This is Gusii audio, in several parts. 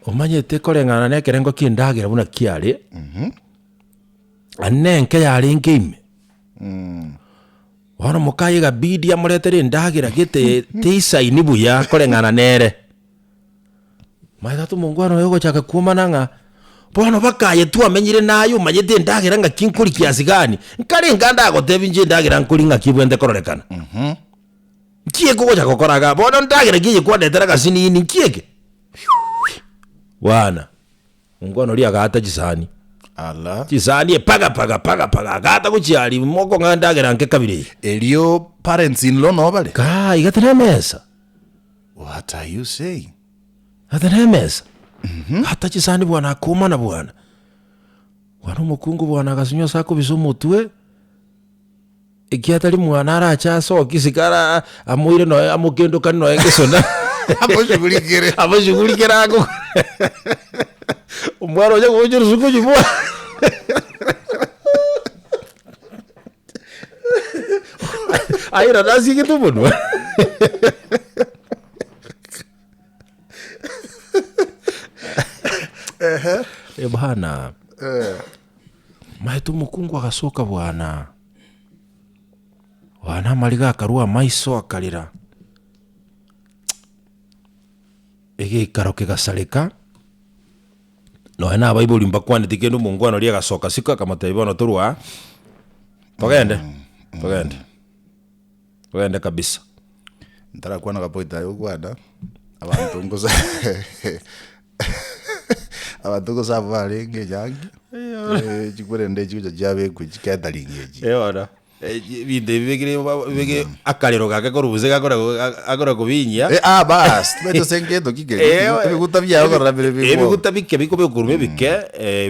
Omanyete koreng'ana nekerengo ki'endagera buna kiare, aria nenke yarenge ime. Bono mokaye egabidi amoretere endagera gete teisaini buya koreng'ana nere. Omanyete ase omongwana oyo ogochaka kwomana ng'a bono baka aye twamenyire naye omanyete endagera ng'aki nkori kiasi gani, nkare nka ndagotebia inche endagera nkori ng'aki ebwenerete kororekana. Nki eke ogocha gokora igaa? Bono ndagera ki eye kwandetera gasinini, nki eke? Bwana, omokwana oria agaata chisani. Ala. Chisani epaga paga paga paga, agaata gochia aria, mokong'a endagera nke kabere eye. Erio parents in law noo bare? Kaa, iga tari emesa. What are you saying? Iga tari emesa. Ata chisani bwana akomana bwana. Bwana omokungu bwana agasinywa ase akobisa omotwe. Ekiagera tari mwana arache asoke isiko ara amoire noe amokendokani noe gesona. Amoshughulikere. Amoshughulikere ago omwana ocha gocha orusuku nyuma. Aye nasiegete omonwa. Eh bwana, maete omokungu agasoka bwana. Bwana amariga akarua amaiso akarera, egeikaro kegasareka, nonya na abaibori mbakwaneti kende omongwana oria agasoka siko akamotebia bono torwe aa, togende, togende, togende kabisa. Ntarakwana gapoint aye gokwana, abanto nkosa abanto nkosa abwo barenge enyangi, chikwerende chigocha chiabekwa echi catering echi. Eh bono, ebinto ebi bibekire bibeke akarero gake korwa gose gakora gakora kobinyia. Eh ah baas, timanyeti ase ngento ki keria, ebiguta biaye okorora bire bigwo. Ebiguta bike bikobekwa korwa ebike,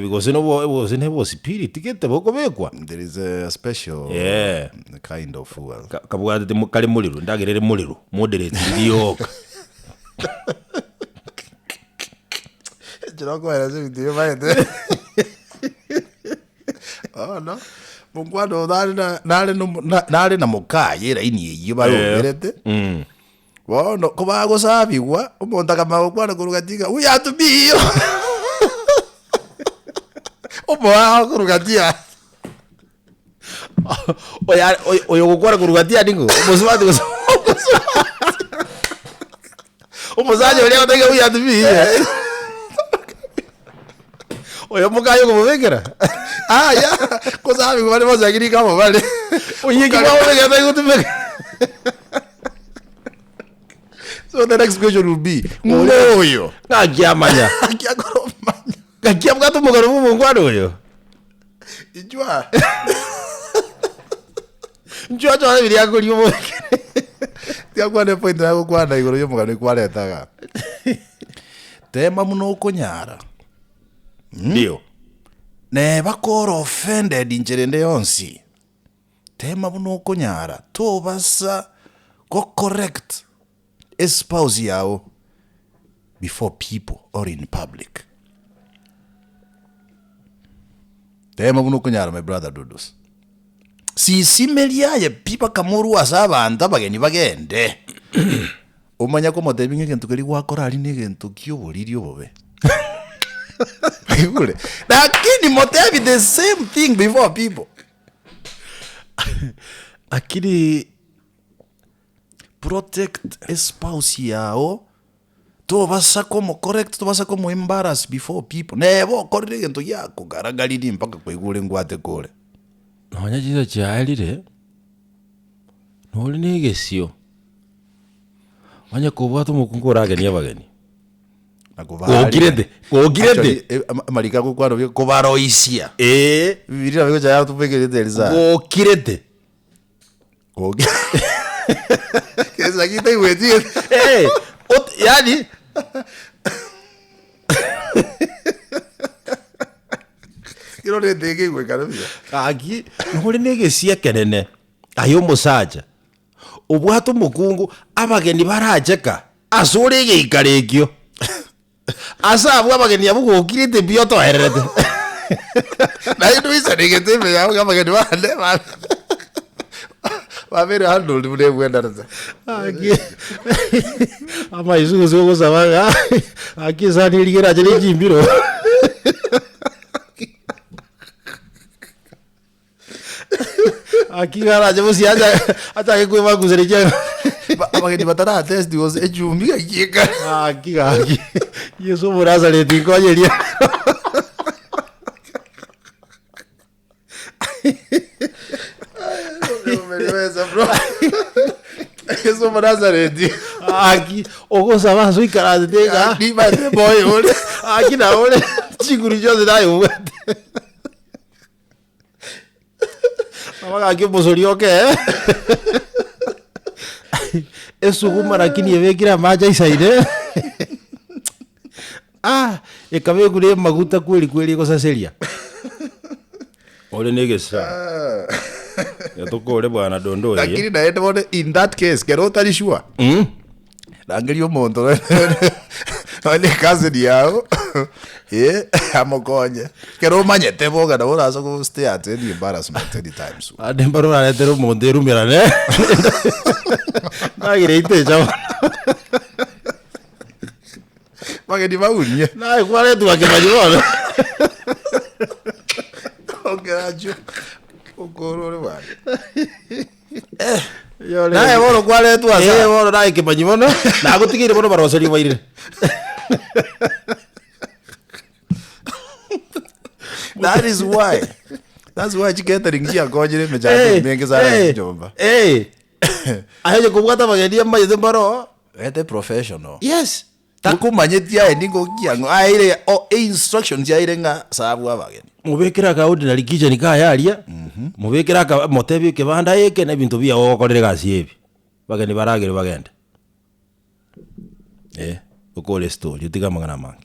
gose nobo gose na obosipiriti gete bokobekwa. There is a special Eh. kind of fuel. Ka- Kabwatete mo- kare morero, endagera ere morero, moderate riria yoka. Ekero okoeresa ebinto ebio omanyete bono, mokwana oyo nare na nare nomo na nare na mokaye eraini eyio baroberete, Mm. bono kobagosabigwa, omonto akamanya gokwana korwa gati ng'a huyu hatumii hiyo omoao korwa gati aa. Oyo oyo oyo ogokwana korwa gati aa nigo omosubati gose omosacha oria agoteba ng'a huyu hatumii hiyo oyo mokaye okomobekera Aya, kosabigwa bare bonsi lakini kamo bare. Oyio eki kwamobekera tari gotumeka. So the next question will be, ng'o oyo? Ng'aki amanya? Ng'aki akoromanya? Ng'aki abwate omogano bwa omongwana oyo? Inchwa. Inchwa achore biria akoria omobekere. Tiakwana epoint nagokwana igoro y'omogano ekwaretaga. Tema buna okonyara. Ndio. Neba kore offended inchera ende yonsi, tema buna okonyara, tobasa go correct espouse yago before people or in public. Tema buna okonyara my brother Dudus. Sisimeria aye pi mpaka morwe ase abanto abageni bagende. Omanye komotebia ng'a egento keria gwakora aria na egento ki'oboriri obobe. Oigure? Lakini motebi the same thing before people. Lakini Protect espouse yao, tobasa komo correct, tobasa komo embarrass before people. Neba okorire egento giakogaragaririe mpaka kwaigure ngwate kore. Nonya chinsa chiaerire, nore na egesio, onye kobwate omokungu oragenie abageni, Na kobaarigania. Gokirete, gokirete. Actually, eh, ama- amariko agokwana buya, kobaroisia. Ee, Bibilia nabo egocha yatobekerete eria sana. gokirete. Goki- Gesa gitaigweti gete. Eh, ot- yaani Kero rende ekeigwekana buya. Gaki, nore na egesio ekenene, aye omosacha, obwate omokungu, abageni baracheka ase ore egeikaro ekio, ase abwo abageni abwo gokirete mbuya otoererete. Naende oisanegete ime yao ng'a abageni bande ba- Babeire handled buna ebwenerete. Aki amaiso gose ogosaba ng'a aki esani eria erache ne chimbiro. Aki iga arache bosio acha achake kwebaguseria chianga. Ba- Abageni bataratesti gose echumbi gaki ekare. Gaki gaki Yeso omonazareti nkonye eria. Umeniweza bro. Yesu omonazareti. Gaki ogosaba ase oikaransete iga. Nimanyete boy ore. Gaki nabo ore chinguru chionsi naye obwate. Nabo gaki omosori oke esuguma lakini ebekire amache aisaine ah, ekabekwa na amaguta kweri kweri egosaseria. Ore na egesaa tokore bwana dondo eye. Lakini naende bono in that case kero otari sure rangeria omonto nonye ne cousin yago eh amokonye. Ekero omanyete boka nabo orase go stay at any embarrassment any time soon. Ande mbaro oraretere omonto erumerane ndagera itecha bono. Bageni baunie. Naye kwaretwa kemanyi bono. Okerachio okoro ore bwana. Naye bono kwaretwa asa. Eh, bono naye kemanyi bono nagotigeire bono baroserie bairire. That is why. That's why chicatering chiakonyire emechando emenge sana ase chinyomba. Eh. Aye onye kobwata abageni amanyete mbaro. Ete professional. Yes. Takomanyeti aye ningo kiang'o aire o instructions aire ng'a sabwa abageni. Mobekere aka ordinary kitchen kaye aria, mobekere aka motebie ekebanda eke na ebinto biago ogokorera egasi ebi. Bageni baragere bagende. Eh, okore estory otige amang'ana amange.